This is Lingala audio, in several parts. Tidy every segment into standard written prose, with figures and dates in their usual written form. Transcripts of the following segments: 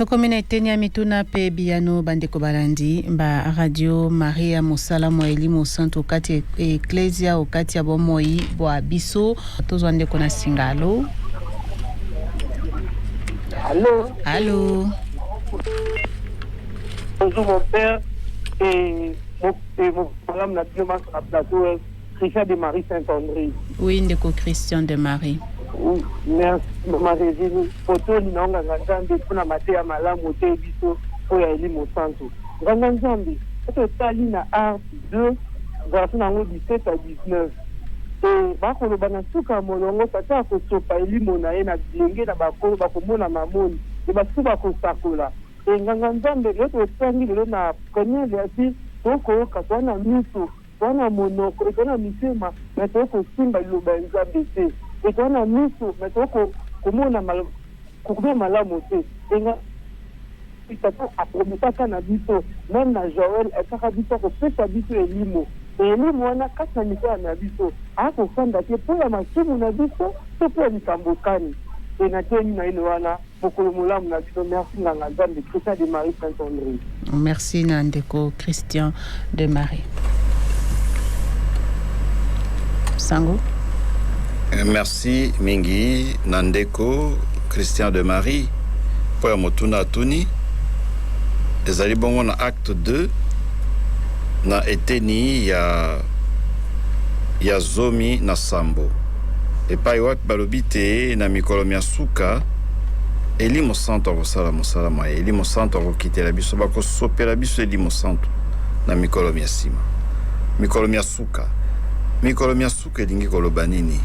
Tokomi na eteni ya mituna mpe biyano. Bandeko balandi ba Radio Maria, mosala mwa Elimo Santu kati Eklezia okati ya bomoi bwa biso. Tozwa ndeko na singa. Alo? Allô? Alo? Bonjour mon père et mon programme na bino na plateau, Christian de Marie Saint-André. Oui, ndeko Christian de Marie. Oui, merci Mama Régine. Potoli na nganga Nzambe mpona mateya malamu te biso oyo ya Elimo Santu. Nganga Nzambe, soki otali na Acte 2 verset nango 17 à 19, e bakoloba na suka ya molongo, Tata akosopa elimo na ye na bilenge na bakolo, bakomona mamoni e basusu bakosakola. E nganga Nzambe, lelo totangi lelo na première lecture, tokoyoka toa na miso, toa na monoko, e toa na mitema, me tokosimba liloba ya Nzambe te. E toa na miso, me tokomona kokomona malamu te. Enga Tata aprometaka na biso même na Joel, etaka biso akopesa biso elimo. Elimo wana kati na mitema na biso akofanda te mpo ya masumu na biso to mpo ya likambo kani? E nateyemi na ino wana. Mokolo molamu na biso. Merci nganga Nzambe, Christian de Marie Saint André. Merci na ndeko Christian de Marie. Sango. Merci mingi na ndeko Christian de Marie mpo ya motuna atuni. Ezali bongo na Acte 2 na eteni ya 17, epai wapi balobi te na mikolo mya suka Elimo Santo akosala mosala mwa ye. Elimo Santo akokitela biso, bakosopela biso Elimo Santo na mikolo mya nsima, mikolo mya suka. Mikolo mya suka elingi koloba nini?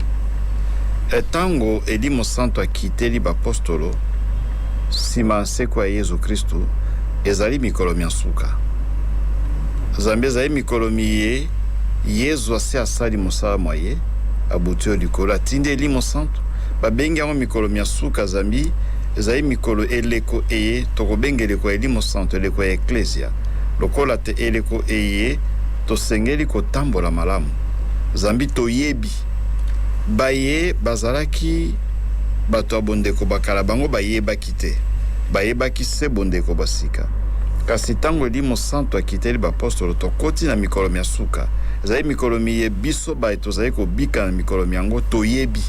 Ntango Elimo Santo akiteli bapostolo nsima nsekwa ya Yesu Kristu, ezali mikolo mya suka. Zambi ezali mikolo miye Yesu asi asali mosala mwa ye, abuti oyo likolo, atindi Elimo Santo. Babengi yango mikolo mya suka zambi ezali mikolo, eleko eye tokobenga eleko ya Elimo Santo, eleko ya Eklesia. Lokola te eleko eye tosengeli kotambola malamu, zambi toyebi baye bazalaki bato ya bondeko bakala, bango bayebaki te, bayebaki se bondeko basika. Kasi ntango Elimo Santo akiteli bapostolo, tokoti na mikolo mya suka. Ezali mikolo miye biso baye tozali kobika na mikolo miango toyebi.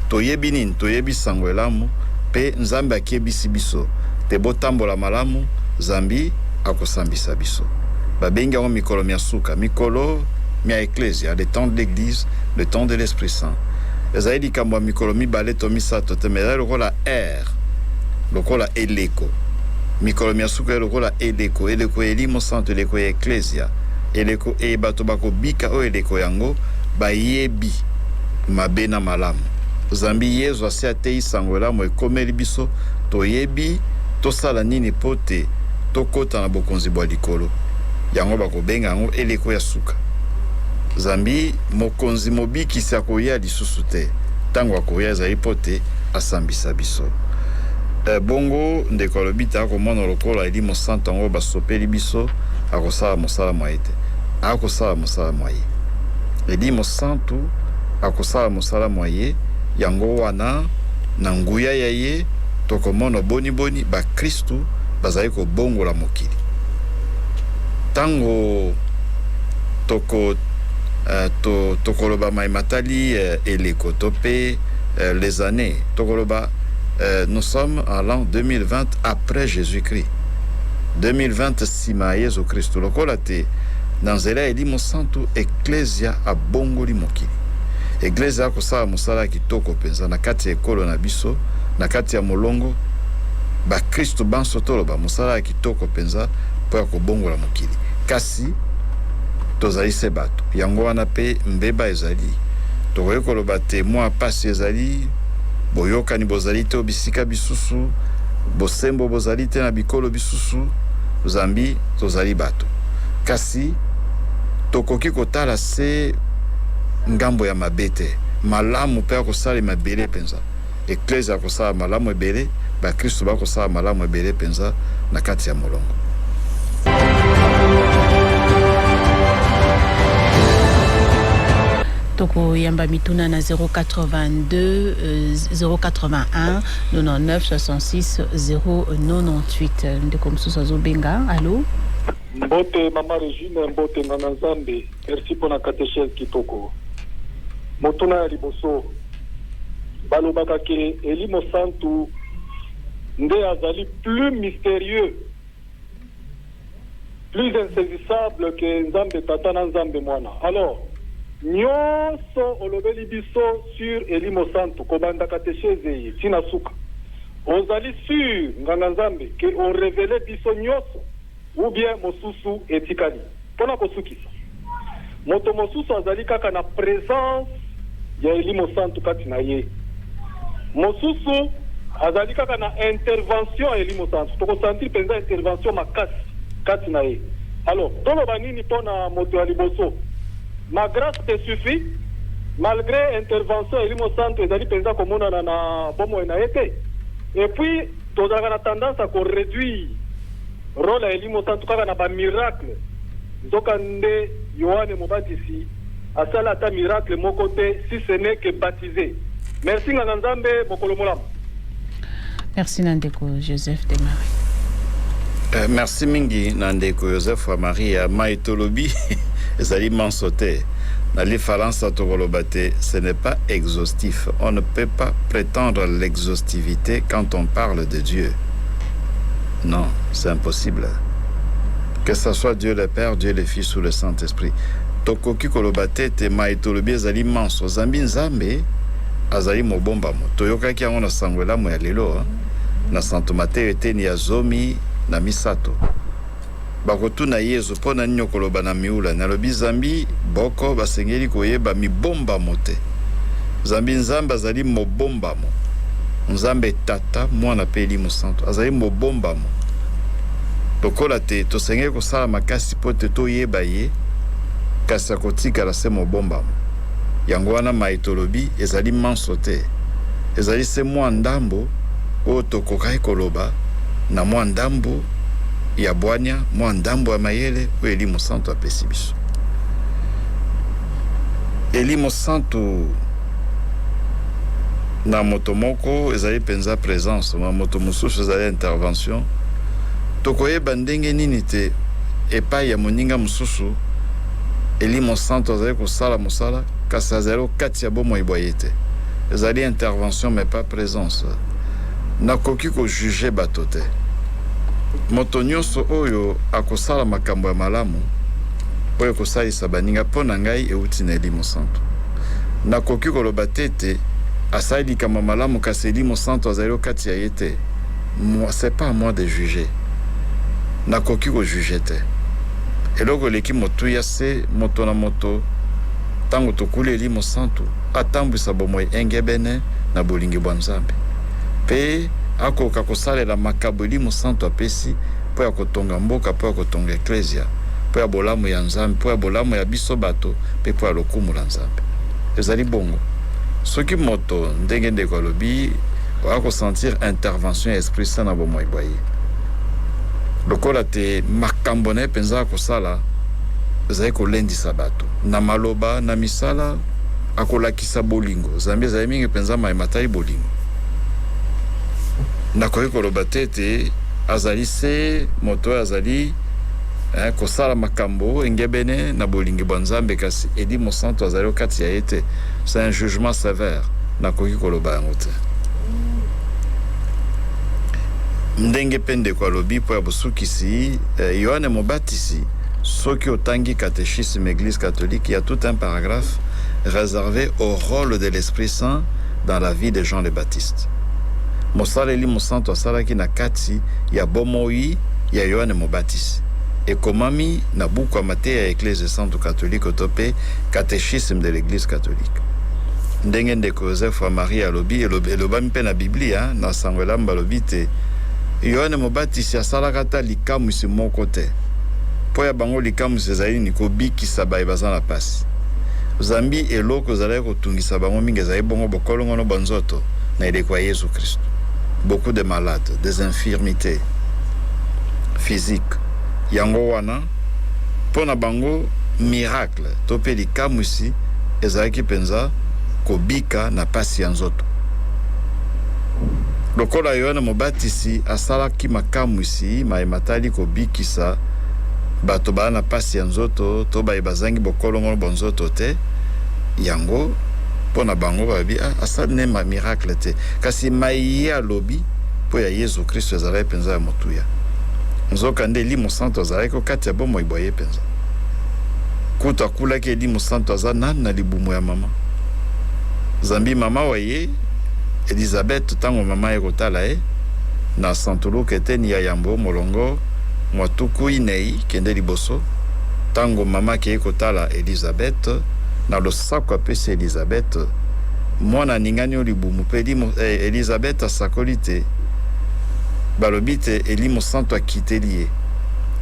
Toyebi nini? Toyebi sango elamu, mpe Nzambe akebisi biso te botambola malamu, zambi akosambisa biso. Babengi yango mikolo mya suka, mikolo mya Eklesia, le temps de l'Église, le temps de l'Esprit Saint. Ezali likambo ya mikolo 2 to 3 te, mais ezali lokola ère, lokola eleko. Mikolo mya suka ye lokola eleko, eleko ya Elimo Santo, eleko ya Eklesia, eleko eye bato bakobika oyo eleko yango bayebi mabe na malamu, zambi Yesu asi ateyi sango elamu ekomeli biso. Toyebi tosala nini mpo te tokɔta na bokonzi bwa likolo. Yango bakobenga yango eleko ya suka, zambi mokonzi mobikisi akoya lisusu te. Ntango akoya ezali mpo te asambisa biso. Bongo ndeko alobi te akomona lokola Elimo Santo yango basopeli biso akosala mosala mwa ye te. Akosala mosala mwa ye, Elimo Santu akosala mosala mwa ye. Yango wana na nguya ya ye tokomona boniboni bakristu bazali kobongola mokili. Ntango tokoloba mai matali eleko to mpe les années, tokoloba nous sommes en l'an 2020 après Jésus-Christ, 2020 nsima ya Yesu Kristu. Lokola te na nzela ya Elimo Santu Eklesia abongoli mokili, Eglise akosala mosala ya kitoko mpenza na kati ya ekolo na biso, na kati ya molongo bakristu banso. Toloba mosala ya kitoko mpenza mpo ya kobongola mokili, kasi tozali se bato. Yango wana mpe mbeba ezali. Tokoki koloba te mwa pasi ezali, boyokani bozali te bisika bisusu, bosembo bozali te na bikolo bisusu, zambi tozali bato. Kasi tokoki kotala se ngambo ya mabe te. Malamu mpe akosalema ebele mpenza. Eklese akosala malamu ebele, bakristo bakosala malamu ebele mpenza na kati ya molongo. Tokoyamba mituna na 082 081 99 66 098. Ndeko mosusu azobenga, allo? Mbote mama Regine, mbote nganga Nzambe. Merci mpona catéchèse kitoko. Motuna ya liboso, balobaka ke Elimo Santu nde azali plus mystérieux, plus insaisissable ke Nzambe Tata na Nzambe Mwana. Alors nyonso olobeli biso sur Elimo Santu, kobanda catéchèse eye ntina suka, ozali sur, nganga Nzambe, ke orévéler biso nyonso ou bien mosusu etikali? Mpona kosukisa, moto mosusu azali kaka na présence ya Elimo Santu kati na ye, mosusu azali kaka na intervention ya Elimo Santu, tokosentir mpenza intervention makasi kati na ye. Alors toloba nini mpona moto ya liboso? Ma grâce te suffit, malgré intervention ya Elimo Santu ezali mpenza komonana na bomoi na ye te? Et puis tozalaka na tendance ya koréduire rôle ya Elimo Santu kaka na bamiracle, nzoka nde Yohane Mobatisi asala ata miracle moko te, si ce n'est que baptiser. Merci nganga Nzambe, mokolo molamu. Merci na ndeko Joseph de Marie. Merci mingi na ndeko Joseph wa Maria. Mai tolobi ezali manso te. Na lifalansa tokoloba te ce n'est pas exhaustif. On ne peut pas prétendre l'exhaustivité quand on parle de Dieu. Non, c'est impossible, que ce soit Dieu le Père, Dieu le Fils ou le Saint-Esprit. Tokoki koloba te ete mai tolobi ezali manso, zambi Nzambe azali mobombamo. Toyokaki yango na sango elamu ya lelo, na santo Mateyo eteni ya 13. Bakotuna Yezu: mpo na nini okoloba na miula? Nalobi zambi boko basengeli koyeba mibombamo te, zambi Nzambe azali mobombamo. Nzambe Tata, Mwana mpe Elimo Santo azali mobombamo. Lokola te tosengeli kosala makasi mpo te toyeba ye, kasi akotikala se mobombamo. Yango wana mai tolobi ezali manso te, ezali se mwa ndambo oyo tokokaki koloba na mwa ndambo ya bwania, mwa ndambo ya mayele oyo Elimo Santo apesi biso. Elimo Santo na moto moko ezali mpenza présence, na moto mosusu ezali intervention. Tokoyeba ndenge nini te epai ya moninga mosusu Elimo Santo azali kosala mosala, kasi azali kati ya bomoi bwa ye te? Ezali intervention mais pas présence. Nakoki kojuger bato te. Moto nyonso oyo akosala makambo ya malamu oyo ekosalisa baninga, mpo na ngai euti na Elimo Santo. Nakoki koloba te ete asali likambo malamu kasi Elimo Santo azali kati ya ye te. Moi, c'est pas à moi de juger. Nakoki kojuger te. Eloko eleki motuya se moto na moto, ntango tokuli Elimo Santu, atambwisa bomoi engebene na bolingi bwa Nzambe mpe akoka kosalela makabo Elimo Santu apesi mpo ya kotonga mboka, mpo ya kotonga eklesia, mpo ya bolamu ya Nzambe, mpo ya bolamu ya biso bato mpe mpo ya lokumu la Nzambe. Ezali bongo. Soki moto, ndenge ndeko alobi, oya kosentir intervention ya Esprit Saint na bomoi bwa ye, lokola te makambo na ye mpenza akosala ezali kolendisa bato na maloba, na misala, akolakisa bolingo, zambi ezali mingi mpenza mayema atali bolingo, nakoki koloba te ete azali se moto oyo azali kosala makambo engebene na bolingi bwa Nzambe kasi Elimo Santo azali kati ya ye te. C'est un jugement sévère, nakoki koloba yango te. Ndenge mpe ndeko alobi mpo ya bosukisi, Yohane Mobatisi, soki otangi catéchisme Église catholique, il y a tout un paragraphe réservé au rôle de l'Esprit Saint dans la vie de Jean le Baptiste, mosala Elimo Santo asalaki na kati ya bomoi ya Yohane Mobatisi. Ekomami na buku ya mateya ya Eklese Santo Catholique to mpe catéchisme de l'Église catholique. Ndenge ndeko Joseph wa Marie alobi, elobami mpe na Biblia na sango elamu, balobi te Yohane Mobatisi asalaka ata likamwisi moko te. Mpo ya bango likamwisi ezali nini? Kobikisa baye baza na pasi, zambi eloko ezalaki kotungisa bango mingi ezali bongo bokolongono bwa nzoto na eleko ya Yesu Kristo. Beaucoup de malades, des infirmités physiques. Yango wana mpo na bango miracle to mpe likamwisi ezalaki mpenza kobika na pasi ya nzoto. Lokola Yoane Mobatisi asalaki makamwisi maye matali kobikisa bato baa na pasi ya nzoto to baye bazangi bokolongono bwa nzoto te, yango mpo na bango balobi ah, asali ne ma miracle te, kasi maye ye alobi mpo ya Yezu Kristo ezalaki mpenza ya motuya. Nzokande Elimo Santu azalaki o kati ya bomoi bwa ye mpenza. Kutu akulaki Elimo Santu aza nanu na libumu ya mama. Zambi mama wa ye Elizabeth, tango mama aye kotala ye na Santu Luka eteni ya yambo molongo mwa tuku inei kende liboso, tango mama akei kotala Elizabeth, na losako apesi Elizabeth, mwana aningani o libumu, mpe Elizabeth asakoli te, balobi te Elimo Santu akiteli ye,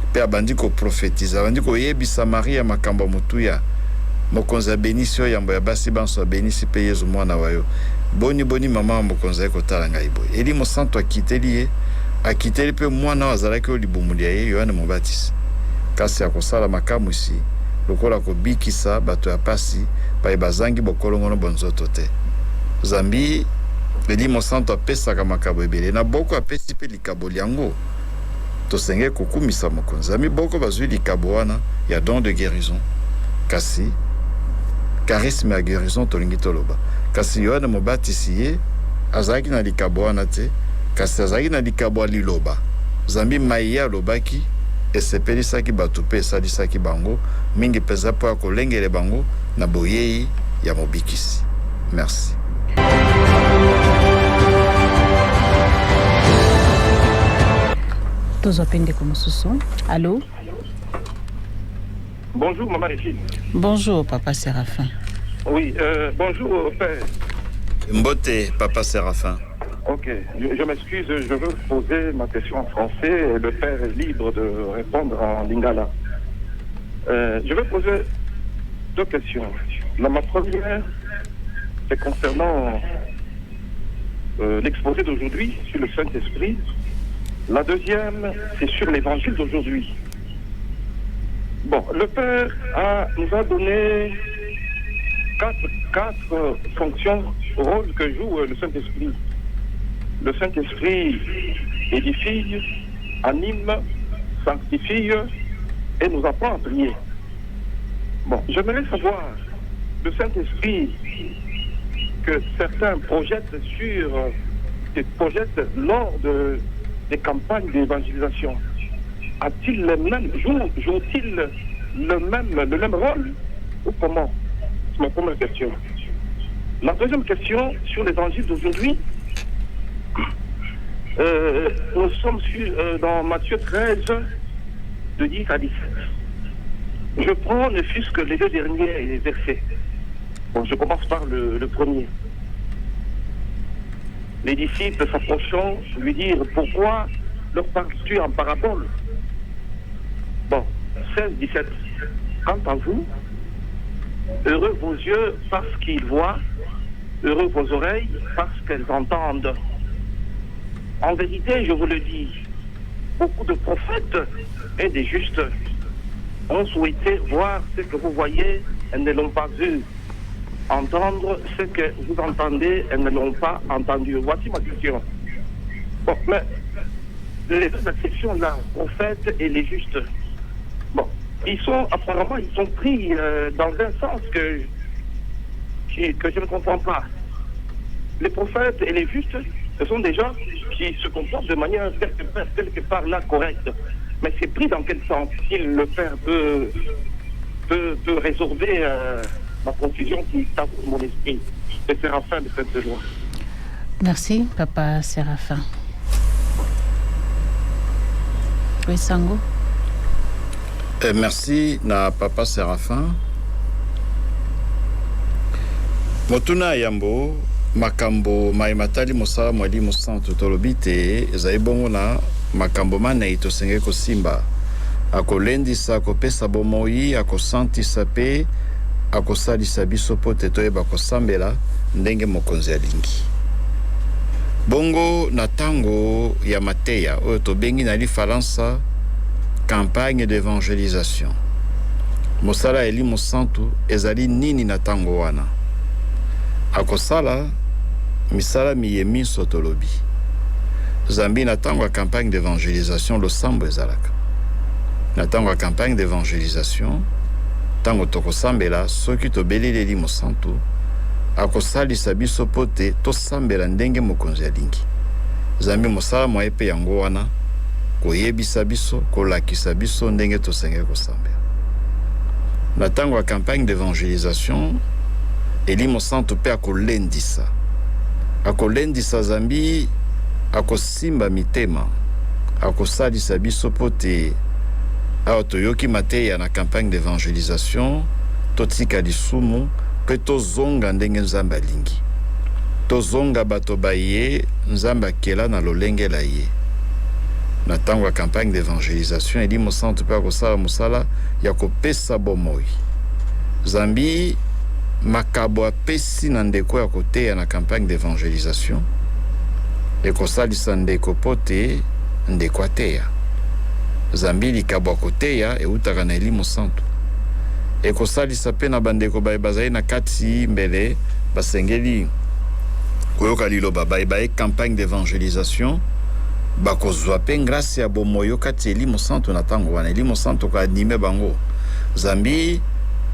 mpe abandi koprofetize, abandi koyebisa Maria makambo ya motuya. Mokonzi abenisi yo yambo ya basi banso, abenisi mpe Yezu mwana wa yo. Boni boni mama wa Mokonzi aye kotala ngai boye? Elimo Santu akiteli ye, akiteli mpe mwana oyo azalaki o libumu lya ye, Yoane Mobatisi. Kasi akosala makamwisi lokola kobikisa bato ya pasi baye bazangi bokolongono bwa nzoto te. Zambi Elimo Santu apesaka makabo ebele, na boko apesi mpe likabo lyango. Tosengeli kokumisa Mokonzi. Zambi boko bazwi likabo wana ya don de guerison, kasi charisme ya guerison tolingi toloba. Kasi Yoane Mobatisi ye azalaki na likabo wana te, kasi azalaki na likabo ya liloba, zambi mai ye alobaki esepelisaki bato mpe esalisaki bango mingi mpenza mpo ya kolengele bango na boyei ya Mobikisi. Merci. Tozwa mpe ndeko mosusu. Allo? Bonjour Maman Regine. Bonjour Papa Séraphin. Oui, bonjour Père. Mbote Papa Séraphin. Ok, je m'excuse, je veux poser ma question en français et le père est libre de répondre en lingala. Je vais poser deux questions. Ma première, c'est concernant l'exposé d'aujourd'hui sur le Saint-Esprit. La deuxième, c'est sur l'évangile d'aujourd'hui. Bon, le Père nous a donné quatre fonctions, rôles que joue le Saint-Esprit. Le Saint-Esprit édifie, anime, sanctifie et nous apprend à prier. Bon, j'aimerais savoir, le Saint-Esprit que certains projettent lors des campagnes d'évangélisation, a-t-il le même, joue-t-il le même rôle ou comment? C'est ma première question. La deuxième question sur l'évangile d'aujourd'hui, nous sommes dans Matthieu 13, de 10 à 17. Je prends ne fût-ce que les deux derniers versets. Bon, je commence par le premier. Les disciples s'approchant lui dirent: pourquoi leur parles-tu en parabole? Bon, 16, 17. Quant à vous, heureux vos yeux parce qu'ils voient, heureux vos oreilles parce qu'elles entendent. En vérité, je vous le dis, beaucoup de prophètes et des justes ont souhaité voir ce que vous voyez et ne l'ont pas vu, entendre ce que vous entendez et ne l'ont pas entendu. Voici ma question. Bon, mais les deux exceptions là, prophètes et les justes, bon, ils sont pris dans un sens que je ne comprends pas. Les prophètes et les justes, ce sont des gens qui se comportent de manière quelque part là correcte. Mais c'est pris dans quel sens? Si le Père peut résorber ma confusion qui tape mon esprit. C'est Séraphin de cette loi. Merci, Papa Séraphin. Oui, Sango. Merci na Papa Séraphin. Motuna yambo makambo maye matali mosala mwa Elimo Santu tolobi te ezali bongo na makambo manei tosengeli kosimba: akolendisa, akopesa bomoi, akosantisa mpe akosalisa biso po te toyeba kosambela ndenge mokonzi alingi. Bongo na ntango ya mateya oyo tobengi na lifalansa campagne d'évangélisation, Mosala ya Elimo Santu ezali nini na tango wana? Akosala misala miye minso tolobi. Zambi na tango ya campagne d'evangelisation losambo ezalaka. Na tango ya campagne d'evangelisation, tango tokosambela, soki tobeleli Elimo Santu, akosalisa biso mpo te tosambela ndenge Mokonzi alingi. Zambi mosala mwa ye mpe yango wana, koyebisa biso, kolakisa biso ndenge tosengeli kosambela. Na tango ya campagne d'evangelisation, Elimo Santu mpe akolendisa. Akolendisa zambi akosimba mitema, akosalisa biso mpo te awa toyoki mateya na campagne d'evangelisation, totika lisumu mpe tozonga ndenge Nzambe alingi. Tozonga bato baye Nzambe akela na lolenge la ye. Na tango ya campagne d'evangelisation, Elimo Santu mpe akosala mosala ya kopesa bomoi. Zambi makabo apesi na ndeko ya koteya na campagne d'evangelisation ekosalisa ndeko mpo te ndeko ateya. Zambi likabo ya koteya eutaka na Elimo Santu. Ekosalisa mpe na bandeko baye bazali na kati mbele basengeli koyoka liloba, baye baye campagne d'evangelisation bakozwa mpe ngrasi ya bomoi o kati ya Elimo Santu na tango wana. Elimo Santu koanime bango, zambi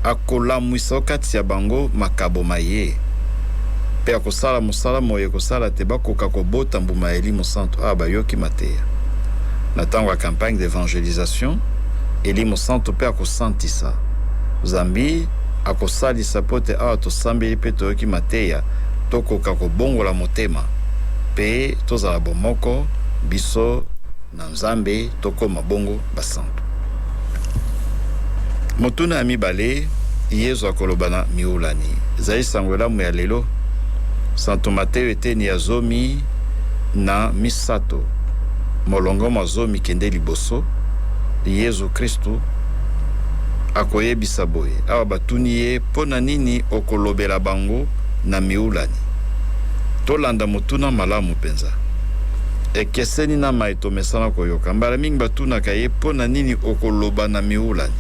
akolamwisa o kati ya bango makabo maye, mpe akosala mosala moye ekosala te bakoka kobota mbuma ya Elimo Santu awa bayoki mateya. Na tango ya campagne d'evangelisation, Elimo Santu mpe akosantisa, zambi akosalisa mpo te awa tosambeli mpe toyoki mateya, tokoka kobongola motema mpe tozala bomoko biso na Nzambe, tokoma bongo basantu. Motuna ya mibale, Yezu akoloba na miulani. Ezali sango elamu ya lelo, Santu Mateo eteni ya 13, molongo mwa 10 kende liboso. Yezu Kristu akoyebisa boye, awa batuni ye mpo na nini okolobela bango na miulani. Tolanda motuna malamu mpenza. Ekeseni na mai tomesana koyoka. Mbala mingi batunaka ye mpo na nini okoloba na miulani.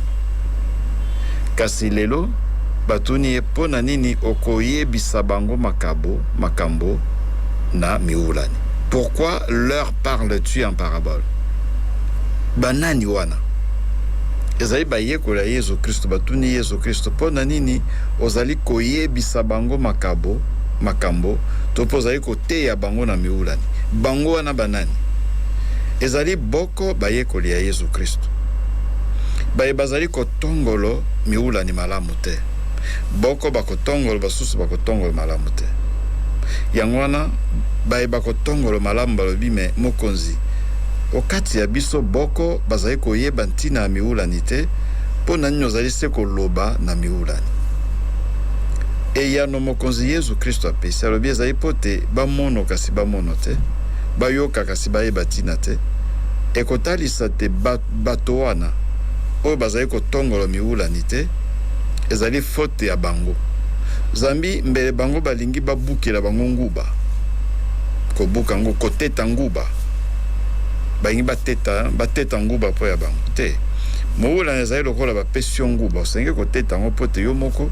Kasi lelo batuni ye mpo na nini okoyebisa bango makabo, makambo na miulani. Pourquoi leur parles-tu en parabole? Banani wana? Ezali bayekoli ya Yezu Kristo. Batuni Yezu Kristo mpo na nini ozali koyebisa bango makabo, makambo, to mpo ozali koteya bango na miulani. Bango wana banani? Ezali boko bayekoli ya Yezu Kristo. Baye bazali kotongolo miulani malamu te. Boko bakotongolo, basusu bakotongolo malamu te. Yango wana baye bakotongolo malamu balobi, me Mokonzi, okati ya biso boko bazali koyeba ntina ya miulani te, mpo na nini ozali se koloba na miulani? Eyano Mokonzi Yezu Kristo apesi, alobi ezali mpo te bamono kasi bamono te, bayoka kasi bayeba ntina te. Ekotalisa te bato wana oyo bazali kotongolo miulani te, ezali faute ya bango. Zambi mbele bango balingi babukela bango nguba, kobuka ngo, koteta nguba, balingi bateta, bateta nguba mpo ya bango te. Moulani ezali lokola bapesi yo nguba, osengeli koteta yango mpo te yo moko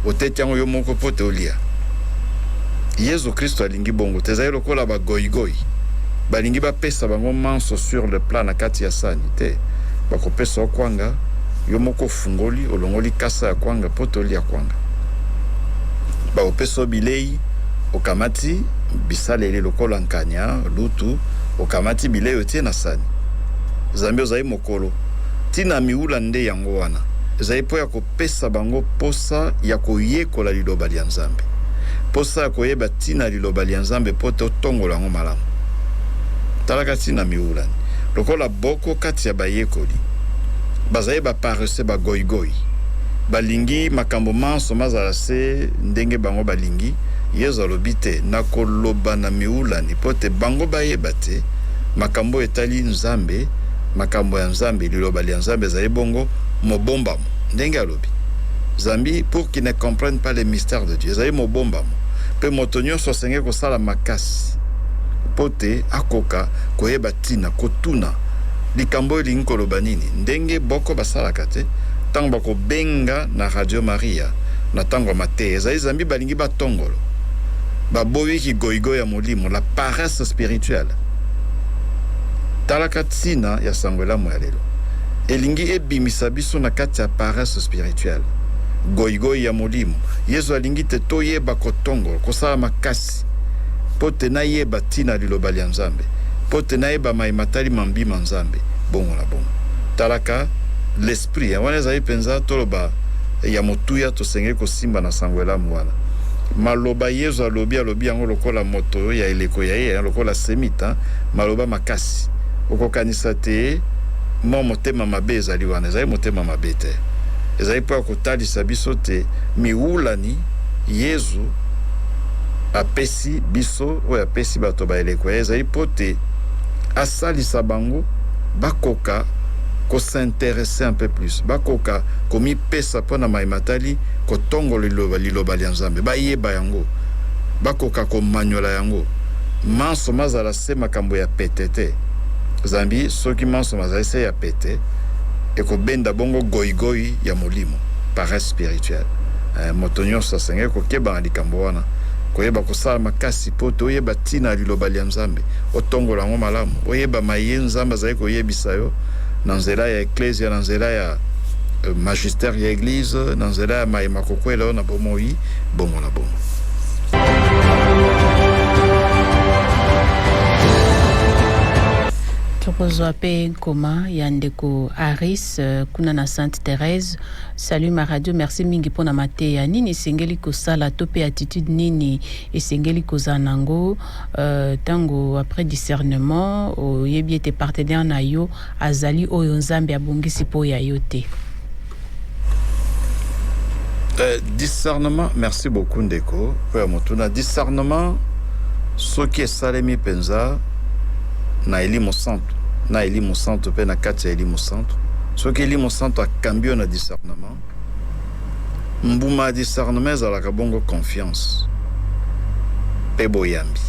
oteti yango yo moko mpo te olia. Yezu Kristo alingi bongo te. Ezali lokola bagoigoi balingi bapesa bango manso sur le plat na kati ya sani te. Bakopesa yo kwanga, yo moko ofungoli, olongoli kasa ya kwanga mpo te olia kwanga. Bakopesa yo bilei, okamati bisaleli lokola nkanya, lutu, okamati bilei otie na sani. Zambi ozali mokolo. Ntina miula nde yango wana. Ezali mpo ya kopesa bango posa ya koyekola liloba lya Nzambe. Posa ya koyeba ntina ya liloba lya Nzambe mpo te otongola yango malamu. Talaka ntina miulani. Lokola boko kati ya bayekoli bazali ba paresseux, ba goigoi, balingi makambo manso mazala se ndenge bango balingi, Yezu alobi te, Nakoloba na miulani mpo te bango bayeba te makambo oyo etali Nzambe, makambo ya Nzambe, liloba lya Nzambe ezali bongo mobombamo. Ndenge alobi, zambi pour qu'ils ne comprennent pas les mystères de Dieu, ezali mobombamo, mpe moto nyonso asengeli kosala makasi mpo te akoka koyeba ntina, kotuna likambo oyo elingi koloba nini, ndenge boko basalaka te. Ntango bakobenga na Radio Maria na ntango ya mateya, ezali zambi balingi batongolo, baboyi kigoyigoyi ya molimo, la paresse spirituelle. Talaka ntina ya sango elamu ya lelo, elingi ebimisa biso na kati ya paresse spirituelle, goyigoyi ya molimo. Yezu alingi te toyeba kotongolo, kosala makasi mpo te nayeba ntina ya liloba lya Nzambe, mpo te nayeba maye matali mambi ma Nzambe, bongo na bongo. Talaka l'esprit wana ezali mpenza toloba ya motuya tosengeli kosimba na sango elamu wana. Maloba Yezu alobi, alobi yango lokola moto ya eleko ya ye, lokola semite, maloba makasi. Okokanisa te mwa motema mabe ezali wana, ezali motema mabe te, ezali mpo ya kotalisa biso te miwulani Yezu apesi biso, oyo apesi bato ba eleko ya ye, ezali mpo te asalisa bango bakoka kosinteresse un peu plus, bakoka komipesa mpo na maye matali kotongola liloba lya Nzambe, bayeba yango, bakoka komanyola yango. Manso mazala se makambo ya pete te, zambi soki manso mazali se ya pete, ekobenda bongo goigoi ya molimo, paresse spirituelle. Moto nyonso asengeli kokeba na likambo wana, koyeba kosala makasi mpo te oyeba ntina ya liloba lya Nzambe, otongola yango malamu, oyeba maye Nzambe azali koyebisa yo na nzela ya eklezia, na nzela ya magistère ya eglise, na nzela ya maye makokwela yo na bomoi, bongo na bongo. Tokozwa mpe nkoma ya ndeko Aris kuna na Sainte Thérèse. Salut ma radio, merci mingi mpona mateya. Nini esengeli kosala to mpe attitude nini esengeli kozala nango ntango après discernement oyebi ete partenaire na yo azali oyo Nzambe abongisi mpo ya yo te? Discernement, merci beaucoup ndeko mpo ya motuna. Discernement soki esalemi mpenza na elimo santu, na elimo santu mpe na kati ya elimo santu, soki elimo santu akambi yo na discernement, mbuma ya discernement ezalaka bongo confiance mpe boyambi.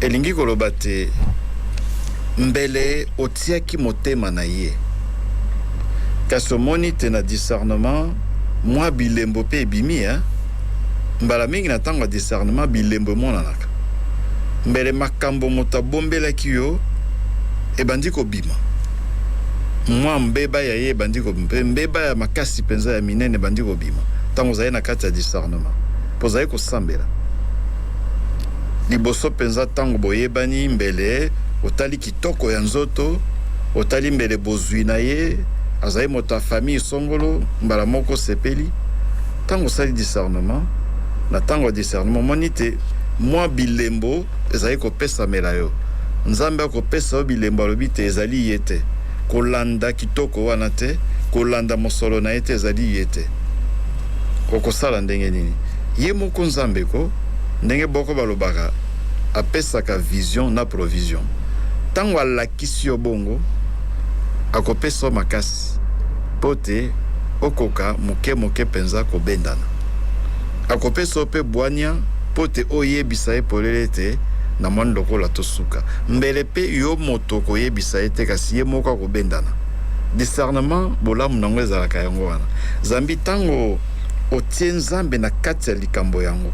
Elingi koloba te mbele otiaki motema na ye, kasi omoni te na discernement mwa bilembo mpe ebimi, hein? Mbala mingi na ntango ya discernement bilembo emonanaka, mbele makambo moto abombelaki yo ebandi kobima, mwa mbeba ya ye ebandi kobima, mpe mbeba ya makasi mpenza ya minene ebandi kobima ntango ozali na kati ya discernement, mpo ozali kosambela liboso mpenza. Ntango boyebani, mbele otali kitoko ya nzoto, otali mbele bozwi na ye, azali moto ya famille songolo, mbala moko osepeli. Ntango osali discernement, na ntango ya discernement omoni te mwa bilembo ezali kopesamela yo. Nzambe akopesa yo bilembo, alobi te ezali ye te, kolanda kitoko wana te, kolanda mosolo na ye te, ezali ye te. Okosala ndenge nini? Ye moko Nzambe ko, ndenge boko balobaka, apesaka vision na provision. Ntango alakisi yo bongo, akopesa yo makasi mpo te okoka moke moke mpenza kobendana. Akopesa yo mpe bwania mpo te oyebisa ye polele ete namoni lokola tosuka. Mbele mpe yo moto okoyebisa ye te, kasi ye moko akobendana. Discernement, bolamu nango ezalaka yango wana. Zambi ntango otie Nzambe na kati ya likambo yango,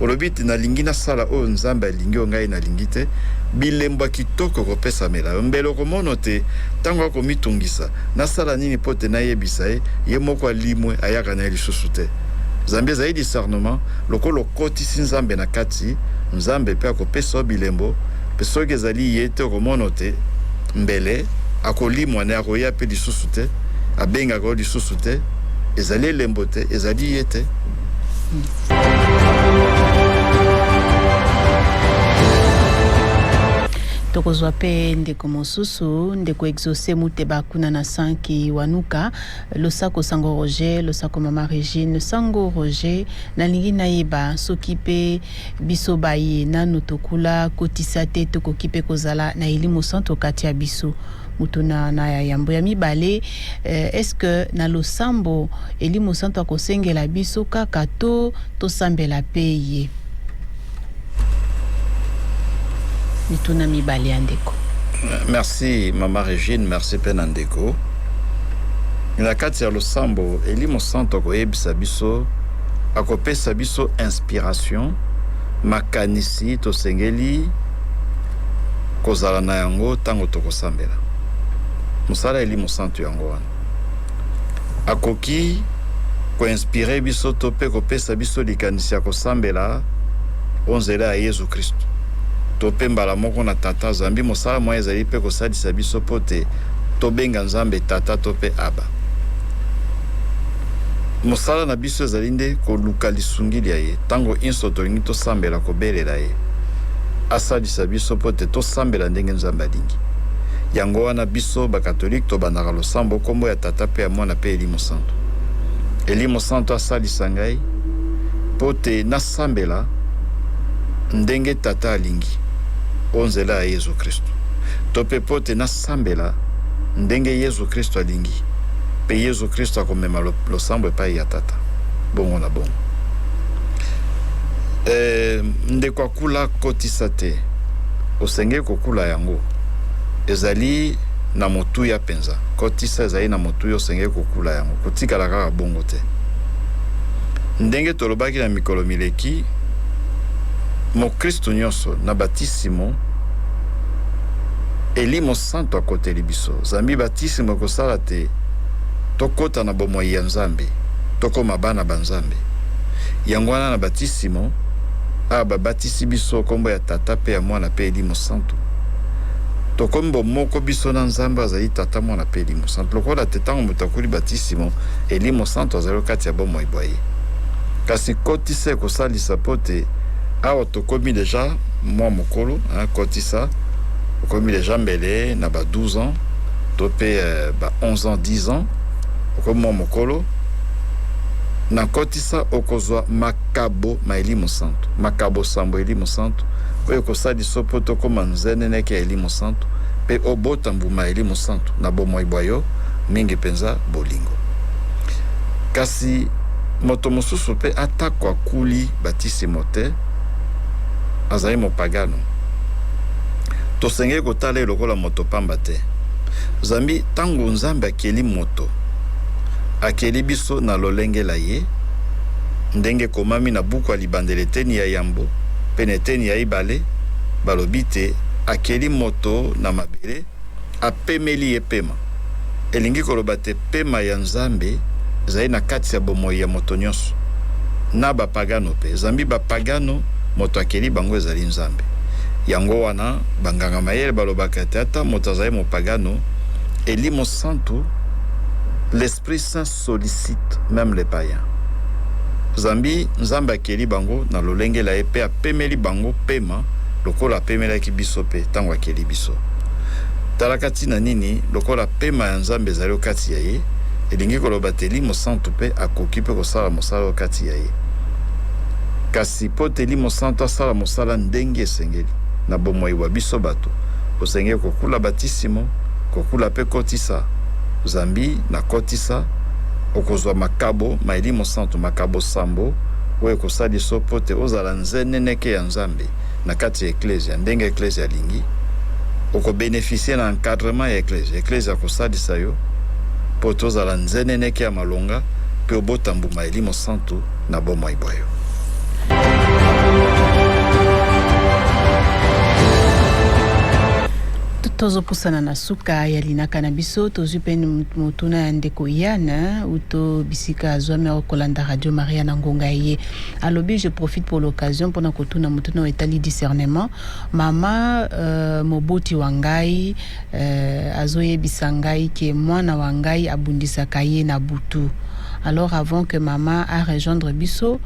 olobi ete nalingi nasala oyo Nzambe alingi, oyo ngai nalingi te, bilembo ya kitoko ekopesamela yo. Mbele okomono te ntango akomitungisa, nasala nini mpo te nayebisa ye, ye moko alimwe, ayaka na ye lisusu te. Zambi ezali discernement, lokola okotisi Nzambe na kati, Nzambe mpe akopesa yo bilembo, mpe soki ezali ye te, okomono te mbele akolimwa na ye, akoya mpe lisusu te, abengaka yo lisusu te, ezali elembo te, ezali ye te. Tokozwa mpe ndeko mosusu, ndeko Exaucé Muteba kuna na Sanki Wanuka. Losako sango Roger, losako mama Regine. Sango Roger, nalingi nayeba soki mpe biso baye nanu tokula kotisa te tokoki mpe kozala na elimo santu kati ya biso. Motuna na ya yambo. Ya mibale, est-ce que na losambo elimo santu akosengela biso kaka to tosambela mpe ye? Mituna mibale ya ndeko. Merci mama Regine, merci mpe na ndeko. Na kati ya losambo, Elimo Santu akoyebisa biso, akopesa biso inspiration, makanisi tosengeli kozala na yango ntango tokosambela. Mosala ya Elimo Santu yango wana. Akoki koinspire biso to mpe kopesa biso likanisi ya kosambela o nzela ya Yezu Kristu to mpe mbala moko na Tata, zambi mosala mwa ye ezali mpe kosalisa biso mpo te tobenga Nzambe Tata to mpe Abba. Mosala na biso ezali nde koluka lisungi lya ye ntango inso tolingi tosambela, kobelela ye asalisa biso mpo te tosambela ndenge Nzambe alingi. Yango wana biso bakatolike tobandaka losambo nkombo ya Tata mpe ya Mwana mpe Elimo Santu. Elimo Santu asalisa ngai mpo te nasambela ndenge Tata alingi o nzela ya Yezu Kristu, to mpe mpo te nasambela ndenge Yezu Kristu alingi, mpe Yezu Kristu akomema losambo epai ya Tata, bongo na bongo. Ndeko akula kotisa te, osengeli kokula yango ezali na motuya mpenza. Kotisa ezali na motuya, osengeli kokula yango, kotikala kaka bongo te. Ndenge tolobaki na mikolo mileki, mokristu nyonso na batisimo Elimo Santu akoteli biso, zambi batisimo ekosala te tokota na bomoi ya Nzambe, tokoma bana ba Nzambe. Yango wana na batisimo awa babatisi biso kombo ya Tata pe ya Mwana pe Elimo Santu, tokomi bomoko biso na Nzambe azali Tata, Mwana pe Elimo Santu. Lokola te tango moto akuli batisimo, Elimo Santu azali kati ya bomoi bwa ye. Kasi kotisa ekosalisa po te awa tokomi deja mwa mokolo, kotisa okomi deja mbele na ba 12 ans to pe ba 11 ans, 10 ans, okomi mwa mokolo. Na kotisa okozwa makabo ma Elimo Santu, makabo sambo Elimo Santu oyo ekosalisa mpo tokoma nzeneneke ya Elimo Santu mpe obota mbuma ya Elimo Santu na bomoi bwa yo, mingi mpenza bolingo. Kasi moto mosusu mpe atako akuli batisimo te, azali mopagano, tosengeli kotala ye lokola moto pamba te, zambi ntango Nzambe akeli moto, akeli biso na lolenge la ye, ndenge ekomami na buku ya libandeli eteni ya yambo mpe na eteni ya ibale, balobi te akeli moto na mabele, apemeli ye pema. Elingi koloba te pema ya Nzambe ezali na kati ya bomoi ya moto nyonso, na bapagano mpe, zambi bapagano moto akeli bango ezali Nzambe. Yango wana banganga mayele balobaka ete ata moto azali mopagano, Elimo Santu, l'Esprit Saint sollicite meme les païens, zambi Nzambe akeli bango na lolenge la ye mpe apemeli bango pema lokola apemelaki biso mpe ntango akeli biso. Talaka ntina nini lokola pema ya Nzambe ezali okati ya ye, elingi koloba te Elimo Santu mpe akoki mpe kosala mosala okati ya ye. Kasi mpo te Elimo Santu asala mosala ndenge esengeli na bomoi bwa biso bato, osengeli kokula batisimo, kokula mpe kotisa, zambi na kotisa okozwa makabo ma Elimo Santu, makabo sambo oyo ekosalisa mpo te ozala nzeneneke ya Nzambe na kati ya eklezia ndenge eklezia alingi. Okobenefisie na encadrement ya eklezia, eklezia akosalisa yo mpo te ozala nzeneneke ya malonga mpe obota mbuma ya Elimo Santu na bomoi bwa yo. Tozopusana na suka ya linaka na biso, tozwi mpe motuna ya ndeko Yann uto bisika azwami akokolanda Radio Maria na ngonga ye. Alobi, je profite pour l'occasion mpona kotuna motuna oyo etali discernement. Mama moboti wa ngai azoyebisa ngai ke mwana wa ngai abundisaka ye na butu. Alors avant que mama a rejoindre biso,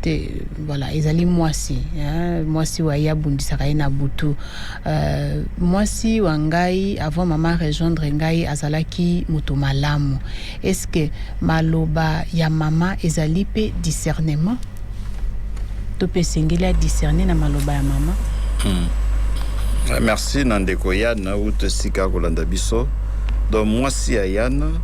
te, voilà, ezali mwasi, hein, mwasi wa ye abundisaka ye na butu. Mwasi wa ngai avant mama rejoindre ngai azalaki moto malamu. Est-ce que maloba ya mama ezali pe discernement? To pe esengeli a discerner na maloba ya mama? Merci na ndeko Yann uto esika kolanda biso. Donc mwasi ya Yann,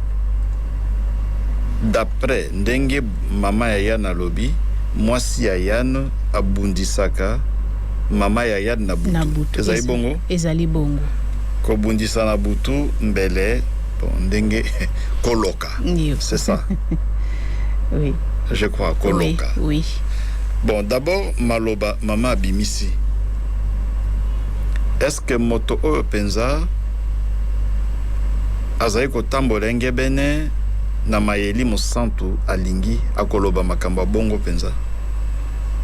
d'après ndenge mama ya Yann alobi, mwasi ya Yann abundisaka mama ya Yann na butu. Na butu. Ezali bongo? Ezali bongo. Kobundisa na butu mbele. Bon, ndenge koloka. C'est ça. Oui. Je crois koloka. Oui, oui. Bon, d'abord maloba mama abimisi. Est-ce que moto oyo mpenza azali kotambola engebene na mayeli mosantu alingi akoloba makambo ya bongo mpenza?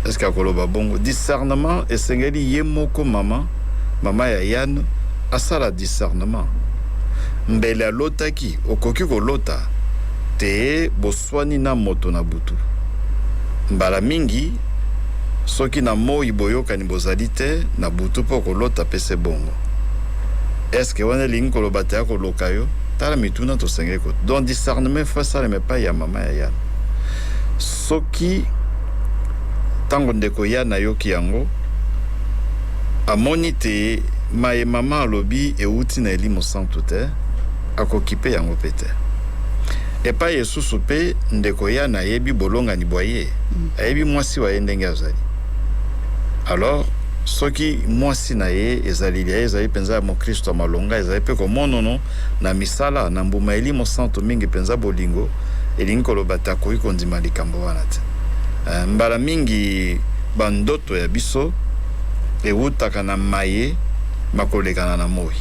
Est-ce que akoloba bongo? Discernement esengeli ye moko mama, mama ya Yann asala discernement. Mbele alotaki, okoki kolota te boswani na moto na butu. Mbala mingi soki na moi boyokani bozali te, na butu mpo kolota mpe se bongo. Est-ce wana elingi koloba te akoloka yo? Tala mituna tosengeli ko. Donc discernement faut esalema epai ya mama ya Yann. Soki ntango ndeko Yann ayoki yango, amoni te maye mama alobi euti na elimo santu te, akoki mpe yango mpe te. Epai esusu mpe ndeko Yann ayebi bolongani bwa ye, ayebi mwasi wa ye ndenge azali. Alors soki mwasi na ye ezaleli ya ye ezali mpenza ya mokristo ya malonga, ezali mpe komonono na misala na mbuma elimo santu mingi mpenza bolingo, elingi koloba te akoki kondima likambo wana te. Mbala mingi bandoto ya biso ewutaka na maye makolekana na moi.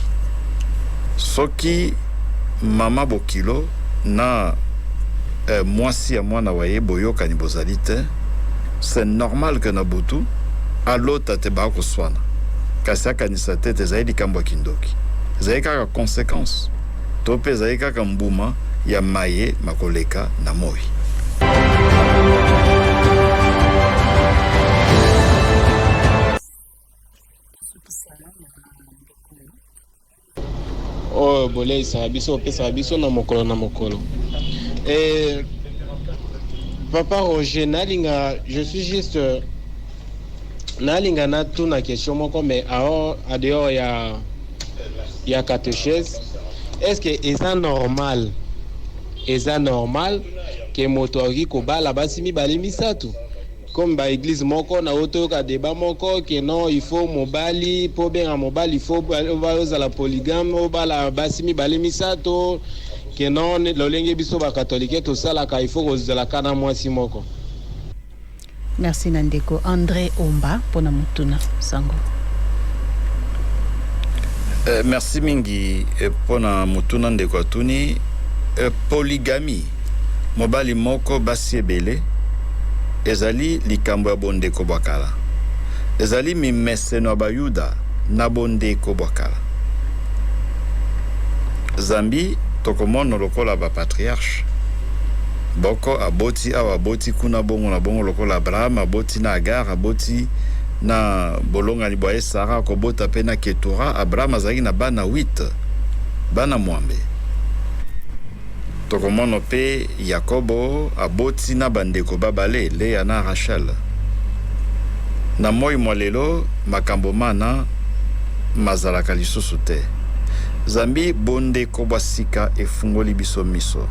Soki mama bokilo na mwasi ya mwana wa ye boyokani bozali te, c'est normal que na butu alota te bakoswana, kasi akanisa te ete ezali likambo ya kindoki, ezali kaka conséquence to mpe ezali kaka mbuma ya maye makoleka na moi. Oyo boleisaka biso, opesaka biso na mokolo na mokolo. E, papa Roger, nalinga, je suis juste, nalinga natuna question moko, mais ao en dehors ya catéchèse. Est ce que eza normal ke moto akoki kobala basi mibale, misato, comme baéglise moko na oyo toyoka débat moko ke non, il faut mobali, mpo obenga mobali, il faut ozala polygame, obala basi mibale, misato, ke non, lolenge biso bakatolike tosalaka, il faut kozalaka na mwasi moko? Merci na ndeko André Omba mpona motuna sango. Merci mingi mpona motuna ndeko atuni. Polygamie, mobali moko basi ebele, ezali likambo ya bondeko bwa kala, ezali mimeseno ya bayuda na bondeko bwa kala. Zambi tokomona lokola bapatriarche boko aboti awa, aboti kuna, bongo na bongo, lokola Abraham aboti na Agar, aboti na bolongani bwa ye Sara, akobota mpe na Ketura. Abraham azalaki na bana 8, bana mwambe. Tokomona mpe Yakobo aboti na bandeko babale, Lea na Rachel. Na moi mwa lelo makambo mana mazalaka lisusu te, zambi bondeko bwa sika efungoli biso miso.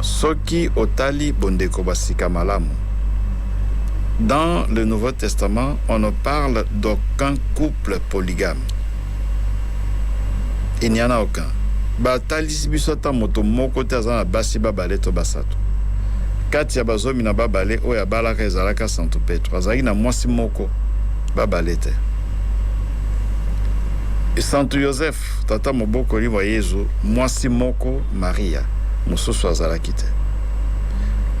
Soki otali bondeko bwa sika malamu, dans le Nouveau Testament, on ne parle d'aucun couple polygame, il n'y en a aucun. Batalisi biso ata moto moko te aza na basi babale to basato. Kati ya ba 12 oyo abalaka, ezalaka Santu Petro, azalaki na mwasi moko, babale te. Santu Yosef, tata mobokoli wa Yezu, mwasi moko, Maria, mosusu azalaki te.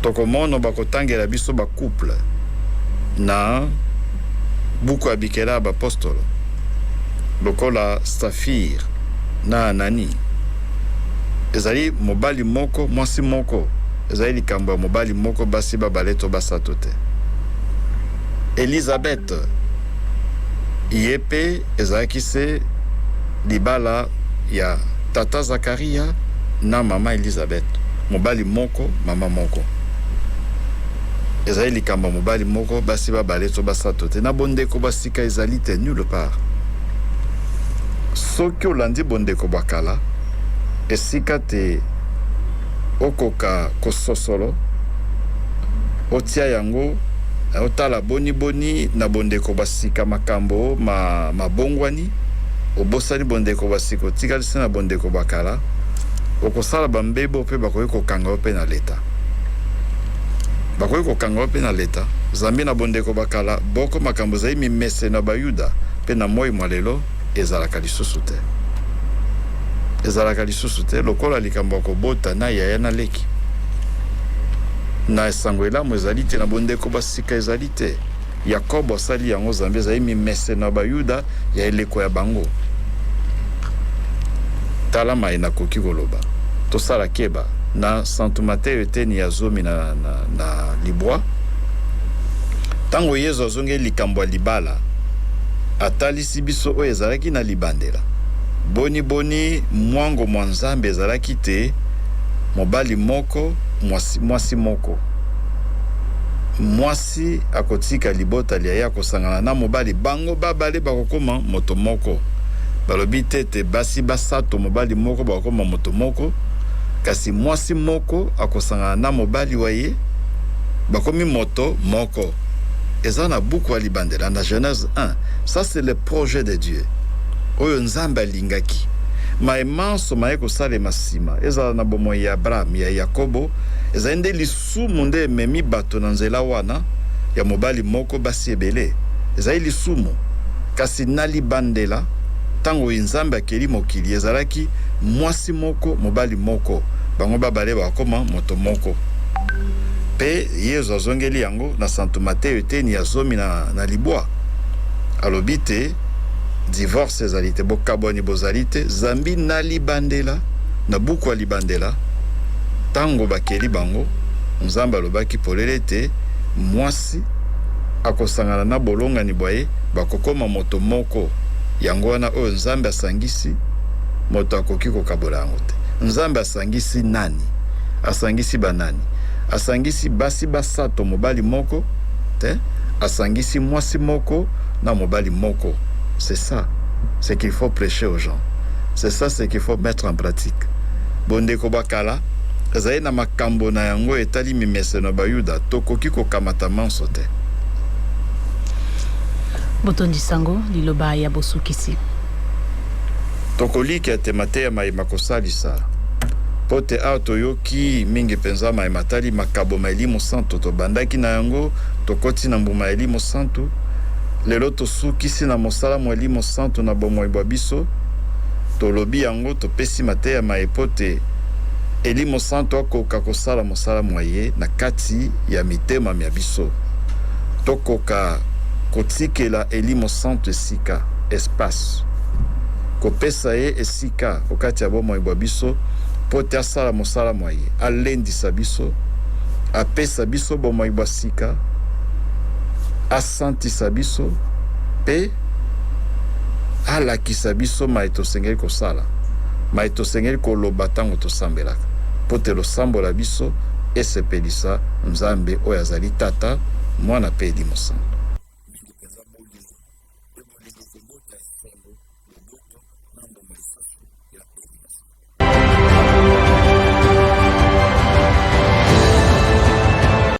Tokomona bakotangela biso bacouple na buku ya bikela ya bapostolo, lokola Safire na Anani, ezali mobali moko, mwasi moko. Ezali likambo ya mobali moko, basi babale to basato te. Elizabeth, ye mpe ezalaki se libala ya tata Zakaria na mama Elizabeth, mobali moko, mama moko. Ezali likambo ya mobali moko, basi babale to basato te. Na bondeko basika ezali te nulle part. Soki olandi bondeko bwa kala, esika te okoka kososolo, otia yango, otala boniboni na bondeko basika makambo ma mabongwani, obosani bondeko basika, otikali se na bondeko bwa kala. Okosala bambebo mpe bakoki kokanga yo mpe na leta. Bakoki kokanga yo mpe na leta, zambi na bondeko ba kala boko makambo ezali mimeseno ya Bayuda mpe na moi mwa lelo ezalaka lisusu te. Ezalaka lisusu te lokola likambo ya kobota na yaya na leki. Na Sango Elamu ezali te, na bondeko ba sika ezali te. Yakobo asali yango zambi ezali mimeseno ya Bayuda ya eleko ya bango. Tala maye nakoki koloba. Tosala keba. Na Santu Mateyo eteni ya zomi na, na, na libwa, ntango Yezu azongeli likambo ya libala, atalisi biso oyo ezalaki na libandela. Boni boni mwango mwa Nzambe ezalaki te mobali moko, mwasi, mwasi moko. Mwasi akotika libota lya ye, akosangana na mobali, bango babale bakokoma moto moko. Balobi te ete basi basato, mobali moko bakokoma moto moko, kasi mwasi moko akosangana na mobali wa ye, bakomi moto moko. Eza na buku ya libandela, na Genèse 1. Ça c'est le projet de Dieu, oyo Nzambe alingaki. Maye manso maye kosalema nsima, ezala na bomoi ya Abraham, ya Yakobo, ezali nde lisumu nde ememi bato na nzela wana ya mobali moko basi ebele. Ezali lisumu. Kasi na libandela, ntango Nzambe akeli mokili, ezalaki mwasi moko, mobali moko, bango babale bakokoma moto moko. Mpe Yezu azongeli yango na Santu Mateyo eteni ya zomi na libwa, alobi te divorce ezali te, bokabwani bozali te, zambi na libandela, na buku ya libandela, ntango bakeli bango, Nzambe alobaki polele ete mwasi akosangana na bolongani bwa ye, bakokoma moto moko. Yango wana oyo Nzambe asangisi, moto akoki kokabola yango te. Nzambe asangisi nani? Asangisi banani? Asangisi basi basato, mobali moko te, asangisi mwasi moko na mobali moko. C'est ça ce qu'il faut prêcher aux gens. C'est ça ce qu'il faut mettre en pratique. Bondeko bwa kala ezali na makambo na yango etali mimeseno ya Bayuda, tokoki kokamata manso te. Botondi sango, liloba ya bosukisi. Tokolikia te mateya maye makosalisa, mpo te awa toyoki mingi mpenza maye matali makabo ma Elimo Santu. Tobandaki na yango, tokoti na mbuma ya Elimo Santu, lelo tosukisi na mosala mwa Elimo Santu na bomoi bwa biso. Tolobi yango, topesi mateya maye mpo te Elimo Santu akoka kosala mosala mwa ye na kati ya mitema mya biso. Tokoka kotikela Elimo Santu esika, espace, kopesa ye esika o kati ya bomoi bwa biso mpo te asala mosala mwa ye, alendisa biso, apesa biso bomoi bwa sika, asantisa biso mpe alakisa biso maye tosengeli kosala, maye tosengeli koloba ntango tosambelaka, mpo te losambo la biso esepelisa Nzambe oyo azali Tata, Mwana mpe Elimo Santu.